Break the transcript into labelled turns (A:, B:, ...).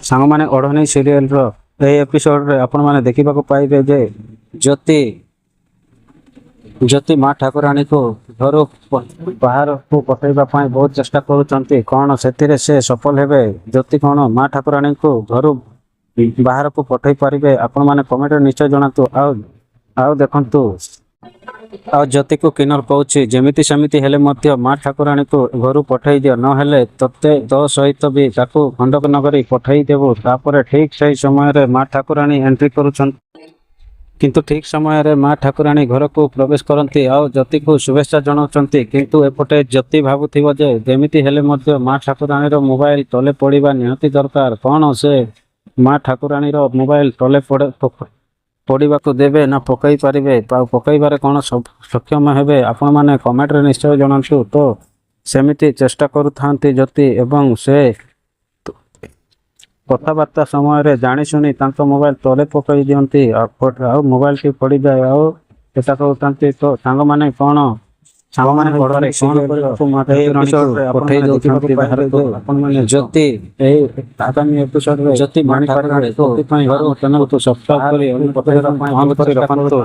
A: ସାଙ୍ଗମାନେ, ଓଢ଼ଣୀ ସିରିଏଲର ଏହି ଏପିସୋଡରେ ଆପଣମାନେ ଦେଖିବାକୁ ପାଇବେ ଯେ ଜ୍ୟୋତି ଜ୍ୟୋତି ମା ଠାକୁରାଣୀକୁ ଘରୁ ବାହାରକୁ ପଠେଇବା ପାଇଁ ବହୁତ ଚେଷ୍ଟା କରୁଛନ୍ତି। କ'ଣ ସେଥିରେ ସେ ସଫଳ ହେବେ? ଜ୍ୟୋତି କ'ଣ ମା ଠାକୁରାଣୀଙ୍କୁ ଘରୁ ବାହାରକୁ ପଠେଇ ପାରିବେ? ଆପଣମାନେ କମେଣ୍ଟରେ ନିଶ୍ଚୟ ଜଣାନ୍ତୁ। ଆଉ ଆଉ ଦେଖନ୍ତୁ, ଆଉ ଜ୍ୟୋତିକୁ କିନ୍ନର କହୁଛି, ଯେମିତି ସେମିତି ହେଲେ ମଧ୍ୟ ମା ଠାକୁରାଣୀକୁ ଘରୁ ପଠେଇ ଦିଅ, ନହେଲେ ତୋତେ ତୋ ସହିତ ବି ତାକୁ ଖଣ୍ଡକ ନଗରୀ ପଠେଇ ଦେବୁ। ତାପରେ ଠିକ ସେହି ସମୟରେ ମା ଠାକୁରାଣୀ ଏଣ୍ଟ୍ରି କରୁଛନ୍ତି। କିନ୍ତୁ ଠିକ ସମୟରେ ମା ଠାକୁରାଣୀ ଘରକୁ ପ୍ରବେଶ କରନ୍ତି ଆଉ ଜ୍ୟୋତିକୁ ଶୁଭେଚ୍ଛା ଜଣାଉଛନ୍ତି। କିନ୍ତୁ ଏପଟେ ଜ୍ୟୋତି ଭାବୁଥିବ ଯେ ଯେମିତି ହେଲେ ମଧ୍ୟ ମା ଠାକୁରାଣୀର ମୋବାଇଲ ତଲେ ପଡ଼ିବା ନିହାତି ଦରକାର। କ'ଣ ସେ ମା ଠାକୁରାଣୀର ମୋବାଇଲ ତଲେ ପଡ଼ିବାକୁ ଦେବେ ନା ପକାଇ ପାରିବେ? ଆଉ ପକାଇବାରେ କ'ଣ ସକ୍ଷମ ହେବେ? ଆପଣମାନେ କମେଣ୍ଟରେ ନିଶ୍ଚୟ ଜଣାନ୍ତୁ। ତ ସେମିତି ଚେଷ୍ଟା କରୁଥାନ୍ତି ଜ୍ୟୋତି ଏବଂ ସେ କଥାବାର୍ତ୍ତା ସମୟରେ ଜାଣିଶୁଣି ତାଙ୍କ ମୋବାଇଲ ତଳେ ପକାଇ ଦିଅନ୍ତି ଆଉ ମୋବାଇଲଟି ପଡ଼ିଯାଏ ଆଉ ଚେଷ୍ଟା କରୁଥାନ୍ତି। ତ ସାଙ୍ଗମାନେ, କ'ଣ ସାଙ୍ଗମାନେ
B: ସାଙ୍ଗମାନେ,
A: କଣ କରିବାକୁ ମା
B: ଏହି
A: ଠାକୁରାଣୀକୁ
B: ଏପିସୋଡରେ
A: ପଠେଇ
B: ଆପଣମାନେ
A: ଦଉଛନ୍ତି
B: ଦେଖିବାକୁ ପାଇବେ
A: ବାହାରକୁ?
B: ଯେ ଆପଣମାନେ
A: ଜ୍ୟୋତି
B: ଏହି ଆଗାମୀ ଏପିସୋଡରେ
A: ଜ୍ୟୋତି ମା
B: ଜାଣିପାରିବେ।
A: ଠାକୁରାଣୀକୁ
B: ସେଥିପାଇଁ
A: ଘରୁ
B: ଆମ ଚ୍ୟାନେଲକୁ ସବସ୍କ୍ରାଇବ କରି
A: ବାହାରକୁ ପଠେଇବା ପାଇଁ
B: ଅନ୍
A: ବହୁତ
B: କରି
A: ଚେଷ୍ଟା
B: ରଖନ୍ତୁ।
A: କରୁଥାନ୍ତି।